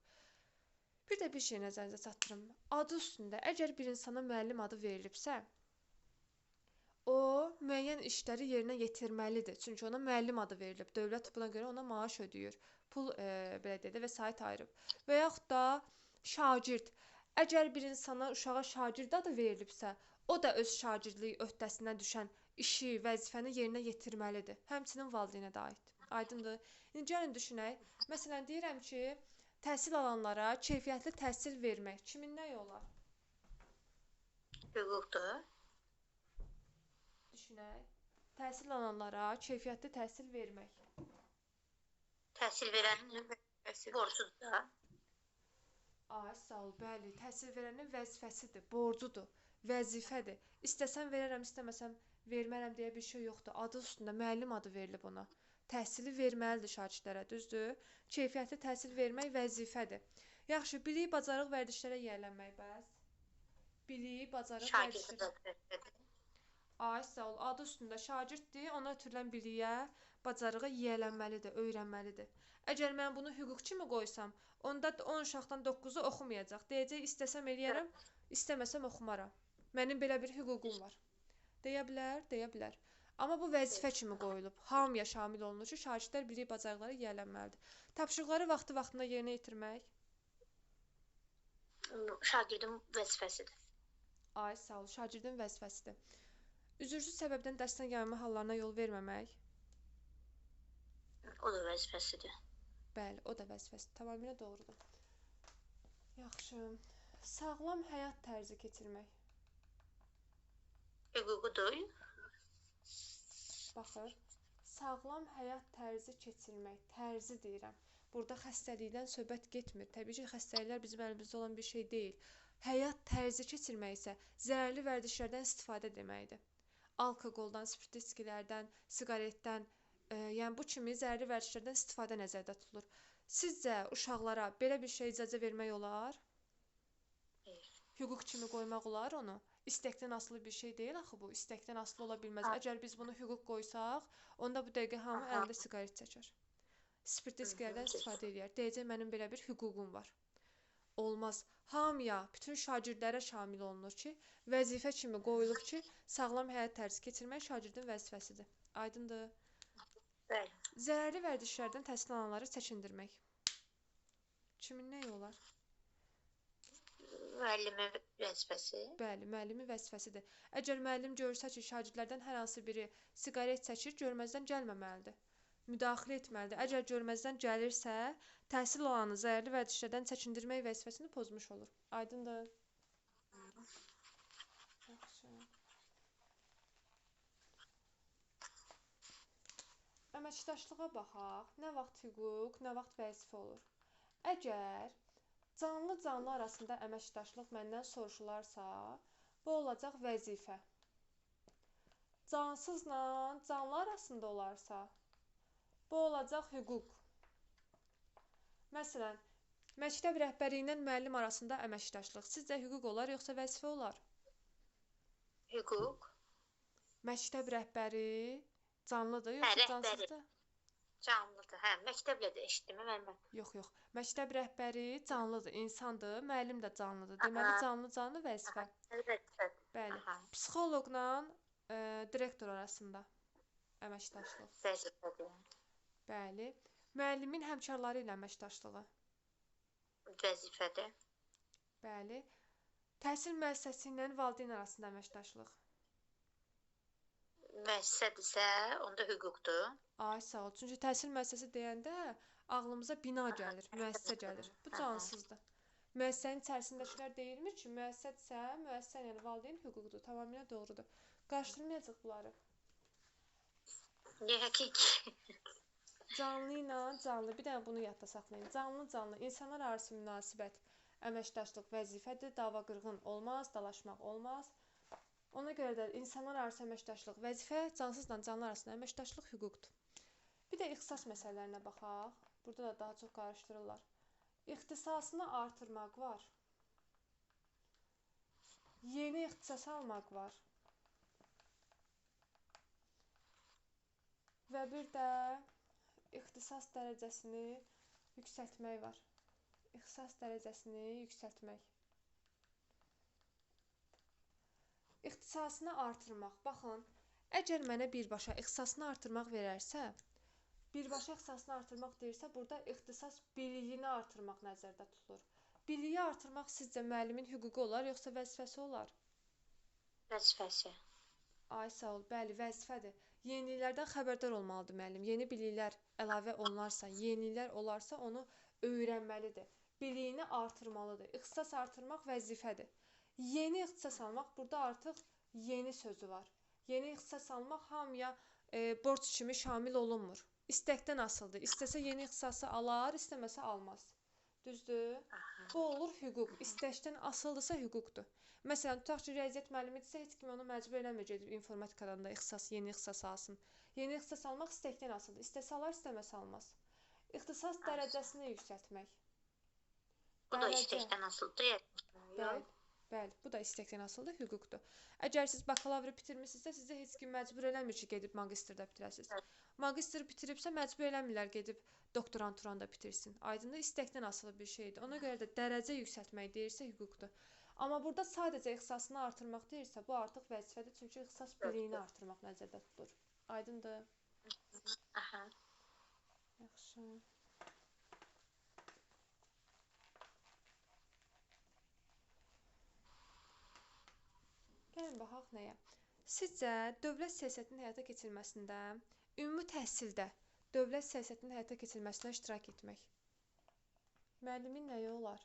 Bir də bir şey nəzərinizə çatdırım. Adı üstündə, əgər bir insana müəllim adı verilibsə, o müəyyən işləri yerinə yetirməlidir. Çünki ona müəllim adı verilib. Dövlət buna görə ona maaş ödəyir. Pul, belə deyək də, vəsait ayırıb. Və yaxud da şagird. Əgər bir insana, uşağa şagird adı verilibsə, O da öz şagirdlik öhdəsinə düşən işi, vəzifəni yerinə yetirməlidir. Həmçinin valideynə də aiddir. Aydındır? İndi gəlin düşünək. Məsələn, deyirəm ki, təhsil alanlara keyfiyyətli təhsil vermək kimin nəyi olar? Hüquqdur. Düşünək. Təhsil alanlara keyfiyyətli təhsil vermək. Təhsil verənin borcudur da. Ay, sağ ol, bəli, təhsil verənin vəzifəsidir, borcudur, vəzifədir. İstəsəm verərəm, istəməsəm vermərəm deyə bir şey yoxdur. Adı üstündə müəllim adı verilib ona. Təhsili verməlidir şagirdlərə, düzdür? Keyfiyyətli təhsil vermək vəzifədir. Yaxşı, bilik, bacarıq, vərdişlərə yiyələnmək bəs? Bilik, bacarıq, vərdişlərə. Ay, sağ ol, adı üstündə şagirddir, ona ötürülən biliyə, bacarığa yiyələnməlidir, öyrənməlidir. Əgər mən bunu hüquq kimi qoysam, onda 10 uşaqdan 9-u oxumayacaq. Deyəcək, istəsəm eləyərəm, istəməsəm oxumaram. Mənim belə bir hüququm var. Deyə bilər, deyə bilər. Amma bu vəzifə kimi qoyulub. Hamıya şamil olunur ki, şagirdlər bilik bacarıqlara yiyələnməlidir. Tapşırıqları vaxtı-vaxtında yerinə yetirmək. Şagirdin vəzifəsidir. Ay, sağ ol, şagirdin vəzifəsidir. Üzürsüz səbəbdən dərsdən yayınma hallarına yol verməmək. O da vəzifəsidir. Bəli, o da vəzifəsidir. Tamamilə doğrudur. Yaxşı. Sağlam həyat tərzi keçirmək. Hüququdur. Baxın, sağlam həyat tərzi keçirmək, tərzi deyirəm. Burada xəstəlikdən söhbət getmir. Təbii ki, xəstəliklər bizim əlimizdə olan bir şey deyil. Həyat tərzi keçirmək isə zərərli vərdişlərdən istifadə deməkdir. Alkoqoldan, spirtli içkilərdən, siqaretdən, yəni bu kimi zərərli vərdişlərdən istifadə nəzərdə tutulur. Sizcə uşaqlara belə bir şey icazə vermək olar? Hüquq kimi qoymaq olar onu? İstəkdən asılı bir şey deyil axı bu. İstəkdən asılı ola bilməz. Əgər biz bunu hüquq qoysaq, onda bu dəqiqə hamı əlində siqaret çəkər. Spirtli içkilərdən istifadə eləyər. Deyəcək, mənim belə bir hüququm var. Olmaz. Hamıya, bütün şagirdlərə şamil olunur ki, vəzifə kimi qoyulub ki, sağlam həyat tərzi keçirmək şagirdin vəzifəsidir. Aydındır? Bəli. Zərərli vərdişlərdən təhsil alanları çəkindirmək. Kimin nəyi olar? Müəllimin vəzifəsi. Bəli, müəllimin vəzifəsidir. Əgər müəllim görsə ki, şagirdlərdən hər hansı biri siqaret çəkir, görməzdən gəlməməlidir. Müdaxilə etməlidir. Əgər görməzdən gəlirsə, təhsil alanı zərərli vərdişlərdən çəkindirmək vəzifəsini pozmuş olur. Aydındır? Yaxşı. Əməkdaşlığa baxaq. Nə vaxt hüquq, nə vaxt vəzifə olur? Əgər canlı-canlı arasında əməkdaşlıq məndən soruşularsa, bu olacaq vəzifə. Cansızla canlı arasında olarsa, bu olacaq hüquq. Məsələn, məktəb rəhbəri ilə müəllim arasında əməkdaşlıq. Sizcə hüquq olar, yoxsa vəzifə olar? Hüquq. Məktəb rəhbəri canlıdır, yoxsa cansızdır? Canlıdır, hə, məktəblə də eşitdim, mən. Yox, yox. Məktəb rəhbəri canlıdır, insandır, müəllim də canlıdır. Deməli, canlı-canlı vəzifə. Vəzifə. Bəli. Psixoloqla direktor arasında əməkdaşlıq. Vəzifədir. Bəli. Müəllimin həmkarları ilə əməkdaşlığı. Vəzifədir. Bəli. Təhsil müəssisəsi ilə valideyn arasında əməkdaşlıq. Müəssisədirsə, onda hüquqdur. Ay, sağ ol. Çünki təhsil müəssisəsi deyəndə ağlımıza bina gəlir, müəssisə gəlir. Bu cansızdır. Müəssisənin içərisindəkilər deyilmir ki, müəssisədirsə, müəssisə yəni valideyn hüququdur. Tamamilə doğrudur. Qarışdırmayacaq bunları. Niyə həqiqi? Canlı ilə canlı. Bir dənə bunu yadda saxlayın. Canlı-canlı insanlar arası münasibət, əməkdaşlıq vəzifədir. Dava qırğın olmaz, dalaşmaq olmaz. Ona görə də insanlar arası əməkdaşlıq vəzifə, cansızla canlı arasında əməkdaşlıq hüquqdur. Bir də ixtisas məsələlərinə baxaq. Burada da daha çox qarışdırırlar. İxtisasını artırmaq var. Yeni ixtisas almaq var. Və bir də ixtisas dərəcəsini yüksəltmək var. İxtisas dərəcəsini yüksəltmək. İxtisasını artırmaq. Baxın, əgər mənə birbaşa ixtisasını artırmaq verərsə, birbaşa ixtisasını artırmaq deyirsə, burada ixtisas biliyini artırmaq nəzərdə tutulur. Biliyi artırmaq sizcə müəllimin hüququ olar, yoxsa vəzifəsi olar? Vəzifəsi. Ay sağ ol, bəli, vəzifədir. Yeniliklərdən xəbərdar olmalıdır müəllim. Yeni biliklər əlavə olunarsa, yeniliklər olarsa onu öyrənməlidir. Biliyini artırmalıdır. İxtisas artırmaq vəzifədir. Yeni ixtisas almaq, burada artıq yeni sözü var. Yeni ixtisas almaq hamıya borc kimi şamil olunmur. İstəkdən asılıdır. İstəsə yeni ixtisası alar, istəməsə almaz. Düzdür? Aha. Bu olur hüquq. İstəkdən asılıdırsa hüquqdur. Məsələn, tutaq ki, riyaziyyat müəllimidirsə, heç kim onu məcbur eləmir gedib informatikadan da ixtisas, yeni ixtisas alsın. Yeni ixtisas almaq istəkdən asılıdır. İstəsə alar, istəməsə almaz. İxtisas dərəcəsini yüksəltmək. Bu da Dərəcə. istəkdən asılıdır. Bəli, bəli, bu da istəkdən asılıdır, hüquqdur. Əgər siz bakalavr bitirmisinizsə, sizi heç kim məcbur eləmir ki, gedib magistrda bitirəsiniz. Magistr bitiribsə, məcbur eləmirlər gedib doktoranturanı da bitirsin. Aydındır, istəkdən asılı bir şeydir. Ona görə də dərəcə yüksəltmək deyirsə, hüquqdur. Amma burada sadəcə ixtisasını artırmaq deyirsə, bu artıq vəzifədir. Çünki ixtisas biliyini artırmaq nəzərdə tutulur. Aydındır? Aha. Yaxşı. Gəlin baxaq nəyə? Sizcə dövlət siyasətinin həyata keçirilməsində, ümumi təhsildə dövlət siyasətinin həyata keçirilməsinə iştirak etmək müəllimin nəyi olar?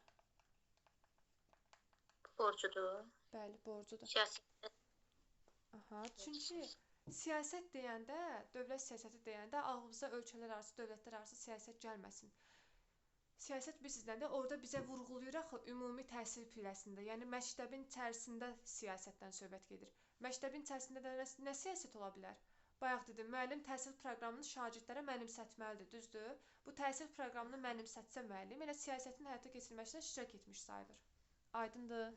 Borcudur. Bəli, borcudur. Siyasət. Aha, çünki siyasət deyəndə, dövlət siyasəti deyəndə ağlımıza ölkələr arası, dövlətlər arası siyasət gəlməsin. Siyasət bilirsiniz nədir? Orada bizə vurğulayır axı ümumi təhsil pilləsində, yəni məktəbin içərisində siyasətdən söhbət gedir. Məktəbin içərisində də nə siyasət ola bilər? Bayaq dedim, müəllim təhsil proqramını şagirdlərə mənimsətməlidir, düzdür? Bu təhsil proqramını mənimsətsə müəllim, elə siyasətin həyata keçirilməsinə iştirak etmiş sayılır. Aydındır?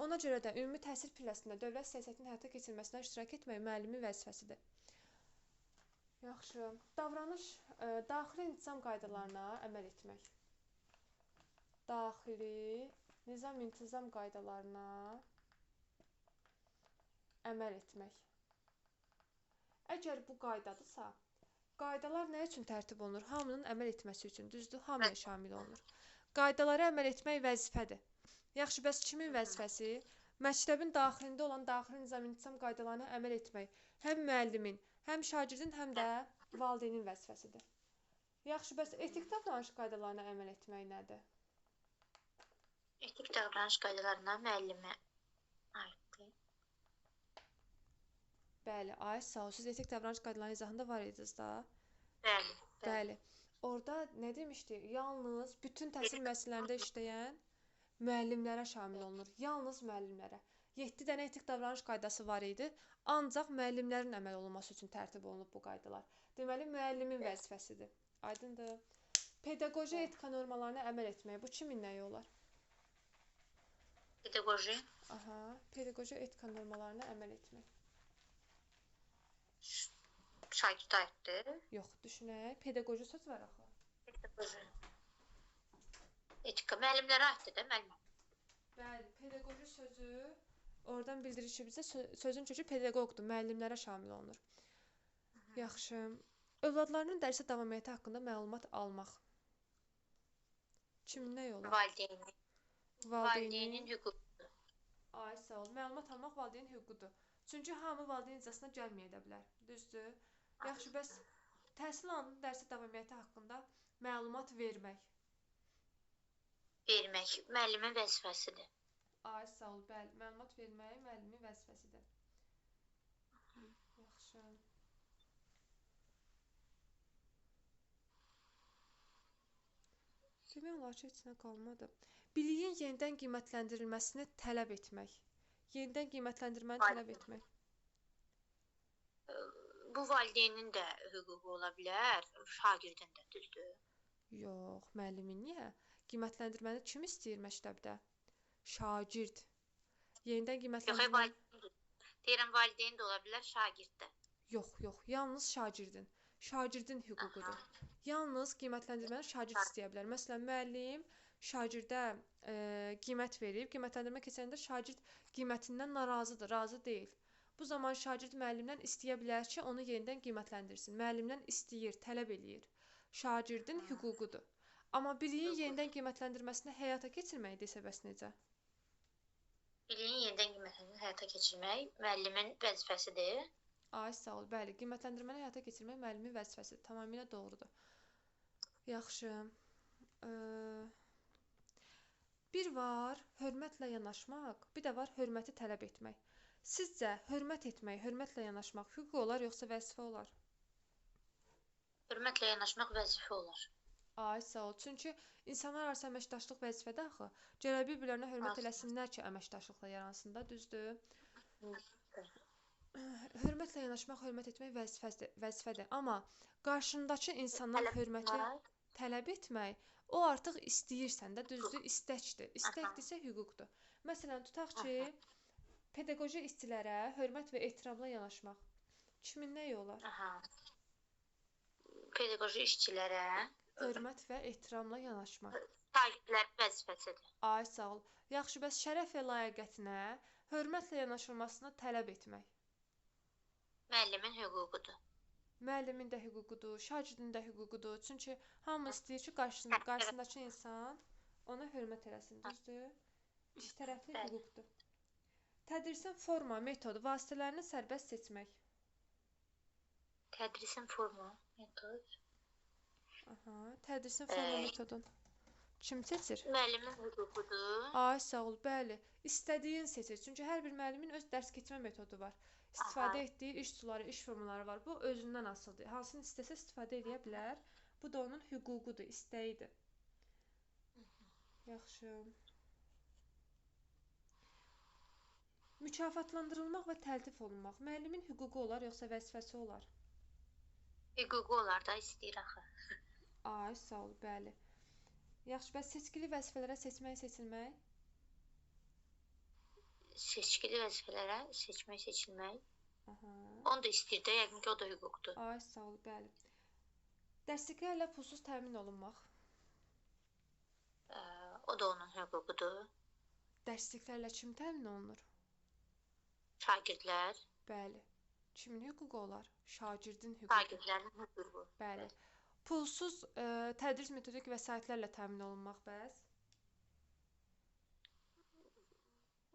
Ona görə də ümumi təhsil pilləsində dövlət siyasətinin həyata keçirilməsinə iştirak etmək müəllimin vəzifəsidir. Yaxşı. Davranış, daxili intizam qaydalarına əməl etmək. Daxili nizam-intizam qaydalarına əməl etmək. Əgər bu qaydadırsa, qaydalar nə üçün tərtib olunur? Hamının əməl etməsi üçün, düzdür? Hamıya şamil olunur. Qaydalara əməl etmək vəzifədir. Yaxşı, bəs kimin vəzifəsi? Məktəbin daxilində olan daxili nizam-intizam qaydalarına əməl etmək həm müəllimin, həm şagirdin, həm də valideynin vəzifəsidir. Yaxşı, bəs etik davranış qaydalarına əməl etmək nədir? Etik davranış qaydalarına müəllimə aiddir. Bəli, ay sağ ol. Siz etik davranış qaydalarının izahında var idiniz da. Bəli, bəli. Bəli. Orada nə demişdik? Yalnız bütün təhsil müəssisələrində işləyən müəllimlərə şamil olunur. Yalnız müəllimlərə. 7 dənə etik davranış qaydası var idi. Ancaq müəllimlərin əməl olunması üçün tərtib olunub bu qaydalar. Deməli, müəllimin vəzifəsidir. Aydındır? Pedaqoji etika normalarına əməl etmək. Bu kimin nəyi olar? Pedaqoji. Aha, pedaqoji etika normalarına əməl etmək. Şagirdə aiddir. Yox, düşünək. Pedaqoji söz var axı. Pedaqoji. Etika müəllimlərə aiddir də, müəllim. Bəli, pedaqoji sözü oradan bildirir ki, bizə sözün kökü pedaqoqdur, müəllimlərə şamil olunur. Yaxşı. Övladlarının dərsə davamiyyəti haqqında məlumat almaq. Kimin nəyi olar? Valideynin. Valideynin Valideynin hüququdur. Ay, sağ ol. Məlumat almaq valideynin hüququdur. Çünki hamı valideyn iclasına gəlməyə də bilər. Düzdür? Yaxşı, bəs təhsil alanın dərsə davamiyyəti haqqında məlumat vermək. Vermək müəllimin vəzifəsidir. Ay, sağ ol. Bəli, məlumat vermək müəllimin vəzifəsidir. Yaxşı. Demək olar ki, heç nə qalmadı. Biliyin yenidən qiymətləndirilməsini tələb etmək. Yenidən qiymətləndirməni tələb etmək. Bu valideynin də hüququ ola bilər, şagirdin də, düzdür? Yox, müəllimin niyə? Qiymətləndirməni kim istəyir məktəbdə? Şagird. Yenidən Yox, qiymətləndirməni... valideyn. Deyirəm, valideyn də ola bilər, şagird də. Yox, yox, yalnız şagirdin. Şagirdin hüququdur. Aha. Yalnız qiymətləndirməni şagird istəyə bilər. Məsələn, müəllim şagirdə qiymət verib, qiymətləndirmə keçəndə şagird qiymətindən narazıdır, razı deyil. Bu zaman şagird müəllimdən istəyə bilər ki, onu yenidən qiymətləndirsin. Müəllimdən istəyir, tələb eləyir. Şagirdin hüququdur. Amma biliyin yenidən qiymətləndirməsini həyata keçirmək desə bəs necə? Biliyin yenidən qiymətləndirməsini həyata keçirmək müəllimin vəzifəsidir. Ay, sağ ol. Bəli, qiymətləndirməni həyata keçirmək müəllimin vəzifəsidir. Tamamilə doğrudur. Yaxşı. Bir var hörmətlə yanaşmaq, bir də var hörməti tələb etmək. Sizcə hörmət etmək, hörmətlə yanaşmaq hüquq olar yoxsa vəzifə olar? Hörmətlə yanaşmaq vəzifə olar. Ay, sağ ol. Çünki insanlar arası əməkdaşlıq vəzifədir axı. Gərək bir-birlərinə hörmət eləsinlər ki, əməkdaşlıqla yaransın da, düzdür? Hörmətlə yanaşmaq, hörmət etmək vəzifədir. Amma qarşındakı insandan hörməti tələb etmək, o artıq istəyirsən də, düzdür, istəkdir. İstəkdirsə hüquqdur. Məsələn, tutaq ki, pedaqoji işçilərə hörmət və ehtiramla yanaşmaq. Kimin nəyi olar? Aha. Pedaqoji işçilərə hörmət və ehtiramla yanaşmaq. Şagirdlərin vəzifəsidir. Ay, sağ ol. Yaxşı, bəs şərəf və layiqətinə hörmətlə yanaşılmasını tələb etmək? Müəllimin hüququdur. Müəllimin də hüququdur, şagirdin də hüququdur. Çünki hamı istəyir ki, qarşısındakı insan ona hörmət eləsin, düzdür? İki tərəfli hüquqdur. Tədrisin forma, metod, vasitələrini sərbəst seçmək. Tədrisin forma, metod. Aha, tədrisin forma metodunu kim seçir? Müəllimin hüququdur. Ay, sağ ol, bəli. İstədiyin seçir. Çünki hər bir müəllimin öz dərs keçmə metodu var. İstifadə etdiyi iş üsulları, iş formaları var. Bu özündən asılıdır. Hansını istəsə istifadə edə bilər. Bu da onun hüququdur, istəyidir. Yaxşı. Mükafatlandırılmaq və təltif olunmaq müəllimin hüququ olar yoxsa vəzifəsi olar? Hüququ olar da, istəyir axı. Ay, sağ ol, bəli. Yaxşı, bəs seçkili vəzifələrə seçmək, seçilmək? Seçkili vəzifələrə seçmək, seçilmək. Aha. Onu da istəyir də, yəqin ki, o da hüquqdur. Ay, sağ ol, bəli. Dərsliklərlə pulsuz təmin olunmaq? O da onun hüququdur. Dərsliklərlə kim təmin olunur? Şagirdlər. Bəli. Kimin hüququ olar? Şagirdin hüququ. Şagirdlərin hüququ. Bəli. Pulsuz tədris metodik vəsaitlərlə təmin olunmaq bəs?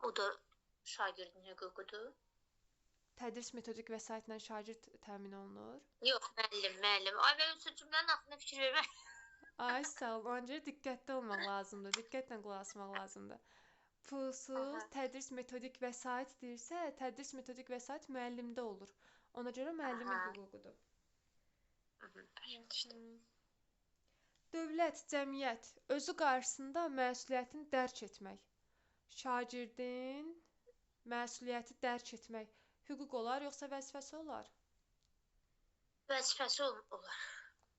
O da şagirdin hüququdur. Tədris metodik vəsaitlə şagird təmin olunur? Yox, müəllim, müəllim. Ay, mən öz cümlənin haqqında fikir verməm. Ay, sağ ol. Ona görə diqqətli olmaq lazımdır. Diqqətlə qulaq asmaq lazımdır. Pulsuz tədris metodik vəsait deyirsə, tədris metodik vəsait müəllimdə olur. Ona görə müəllimin hüququdur. Dövlət, cəmiyyət özü qarşısında məsuliyyətini dərk etmək. Şagirdin məsuliyyəti dərk etmək hüquq olar yoxsa vəzifəsi olar? Vəzifəsi olar.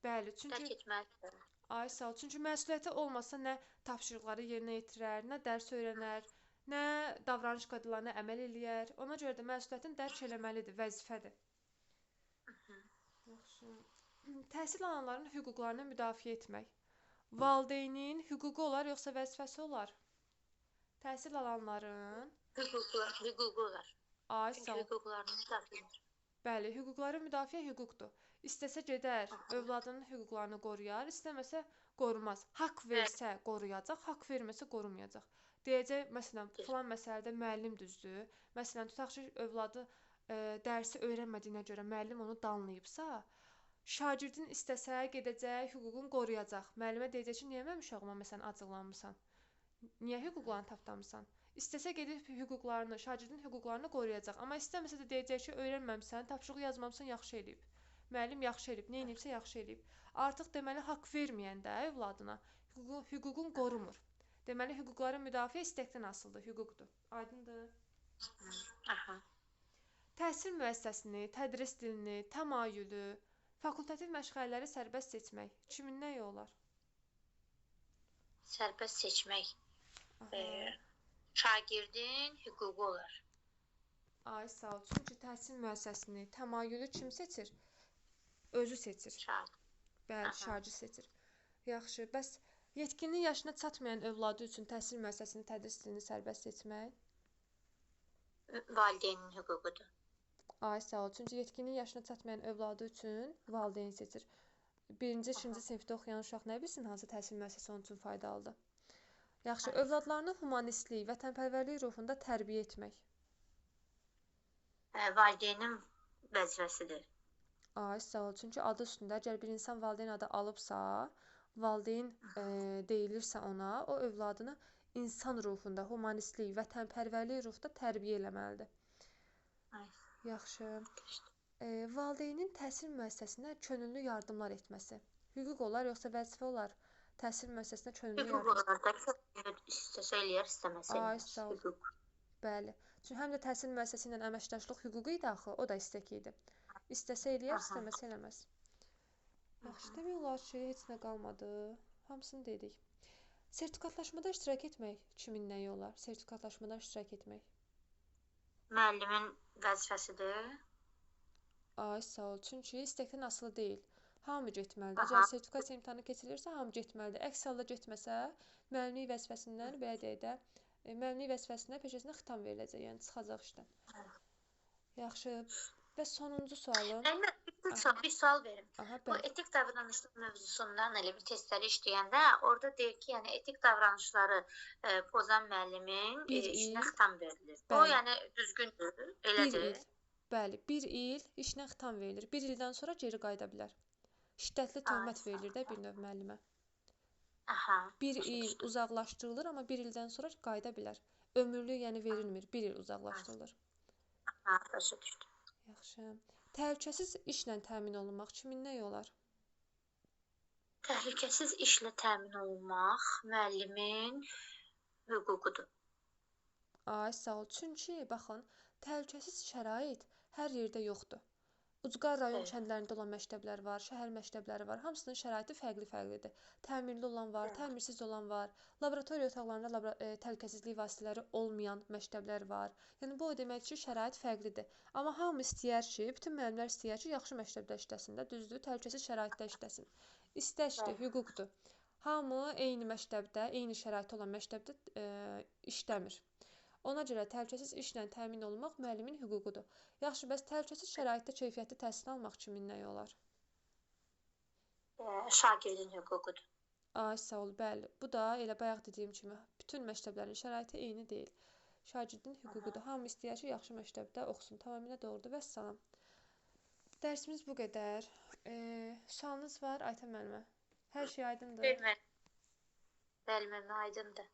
Bəli, çünki dərk etməlidir. Ay, sağ ol. Çünki məsuliyyəti olmasa nə tapşırıqları yerinə yetirər, nə dərs öyrənər, nə davranış qaydalarına əməl eləyər. Ona görə də məsuliyyətini dərk eləməlidir, vəzifədir. Yaxşı. Təhsil alanların hüquqlarını müdafiə etmək. Valideynin hüququ olar yoxsa vəzifəsi olar? Təhsil alanların hüququ olar. Ay, sağ ol. Hüquqlarını müdafiə edir. Bəli, hüquqları müdafiə hüquqdur. İstəsə gedər, övladının hüquqlarını qoruyar, istəməsə qorumaz. Haqq versə qoruyacaq, haqq verməsə qorumayacaq. Deyəcək, məsələn, filan məsələdə müəllim düzdür. Məsələn, tutaq ki, övladı dərsi öyrənmədiyinə görə müəllim onu danlayıbsa, şagirdin istəsə gedəcək, hüququnu qoruyacaq. Müəllimə deyəcək ki, niyə mənim uşağıma məsələn acıqlanmısan? Niyə hüquqlarını tapdamısan? İstəsə gedib hüquqlarını, şagirdin hüquqlarını qoruyacaq. Amma istəməsə də deyəcək ki, öyrənməmsən, tapşırığı yazmamısan, yaxşı eləyib. Müəllim yaxşı eləyib, nə eləyibsə yaxşı eləyib. Artıq deməli haqq verməyəndə övladına hüququn qorumur. Deməli hüquqların müdafiə istəkdən asılıdır, hüquqdur. Aydındır? Aha. Təhsil müəssisəsini, tədris dilini, təmayülü, fakultativ məşğələləri sərbəst seçmək kimin nəyi olar? Sərbəst seçmək. Şagirdin hüququ olar. Ay, sağ ol. Çünki təhsil müəssisəsini, təmayülü kim seçir? Özü seçir. Şagird. Bəli, şagird seçir. Yaxşı, bəs yetkinlik yaşına çatmayan övladı üçün təhsil müəssisəsini, tədris dilini sərbəst seçmək? Valideynin hüququdur. Ay, sağ ol. Çünki yetkinlik yaşına çatmayan övladı üçün valideyn seçir. Birinci, ikinci sinifdə oxuyan uşaq nə bilsin hansı təhsil müəssisəsi onun üçün faydalıdır. Yaxşı, övladlarını humanistlik, vətənpərvərlik ruhunda tərbiyə etmək. Valideynin vəzifəsidir. Ay, sağ ol. Çünki adı üstündə əgər bir insan valideyn adı alıbsa, valideyn deyilirsə ona, o övladını insan ruhunda, humanistlik, vətənpərvərlik ruhda tərbiyə eləməlidir. Ay. Yaxşı. Valideynin təhsil müəssisəsinə könüllü yardımlar etməsi. Hüquq olar yoxsa vəzifə olar? Təhsil müəssisəsinə könüllü Hüquq yardım. olar da, könüllü istəsə eləyər, istəməsə Ay, eləməz. sağ ol. Hüquq. Bəli. Çünki həm də təhsil müəssisəsi ilə əməkdaşlıq hüququ idi axı, o da istək idi. İstəsə eləyər, Aha. istəməsə eləməz. Yaxşı, demək olar ki, heç nə qalmadı. Hamısını dedik. Sertifikatlaşmada iştirak etmək kimin nəyi olar? Sertifikatlaşmada iştirak etmək. Müəllimin vəzifəsidir. Ay, sağ ol. Çünki istəkdən asılı deyil. Hamı getməlidir. Aha. Əgər sertifikasiya imtahanı keçirilirsə, hamı getməlidir. Əks halda getməsə, müəllimlik vəzifəsindən, belə deyək də, müəllimlik vəzifəsinə, peşəsinə xitam veriləcək, yəni çıxacaq işdən. Yaxşı. Və sonuncu sualım. Müəllimə bir sual verim. Aha, Bu bəli. etik davranışlar mövzusundan elə bir testləri işləyəndə orada deyir ki, yəni etik davranışları pozan müəllimin Bir işinə il. xitam verilir. O Bəli. yəni düzgündür, Bir elədir. il. Bəli, bir il işinə xitam verilir. Bir ildən sonra geri qayıda bilər. Şiddətli Ay, töhmət sağ ol. verilir də bir növ müəllimə. Aha. Bir Başa il düşdüm. uzaqlaşdırılır, amma bir ildən sonra qayıda bilər. Ömürlük, yəni verilmir, bir il uzaqlaşdırılır. Aha, başa düşdüm. Yaxşı. Təhlükəsiz işlə təmin olunmaq kimin nəyi olar? Təhlükəsiz işlə təmin olunmaq müəllimin hüququdur. Ay, sağ ol. Çünki baxın, təhlükəsiz şərait hər yerdə yoxdur. Ucqar rayon Evet. kəndlərində olan məktəblər var, şəhər məktəbləri var. Hamısının şəraiti fərqli-fərqlidir. Təmirli olan var, Evet. təmirsiz olan var. Laboratoriya otaqlarında təhlükəsizlik vasitələri olmayan məktəblər var. Yəni bu o demək ki, şərait fərqlidir. Amma hamı istəyər ki, bütün müəllimlər istəyər ki, yaxşı məktəbdə işləsin də, düzdür, təhlükəsiz şəraitdə işləsin. İstəkdir, Bəli. hüquqdur. Hamı eyni məktəbdə, eyni şəraiti olan məktəbdə işləmir. Ona görə təhlükəsiz işlə təmin olunmaq müəllimin hüququdur. Yaxşı, bəs təhlükəsiz şəraitdə keyfiyyətli təhsil almaq kimin nəyi olar? Şagirdin hüququdur. Ay, sağ ol, bəli. Bu da elə bayaq dediyim kimi, bütün məktəblərin şəraiti eyni deyil. Şagirdin hüququdur. Hamı istəyər ki, yaxşı məktəbdə oxusun. Tamamilə doğrudur. Vəssalam. Dərsimiz bu qədər. Sualınız var, Aytən müəllimə? Hər şey aydındır? Bəli, müəllimə, aydındır.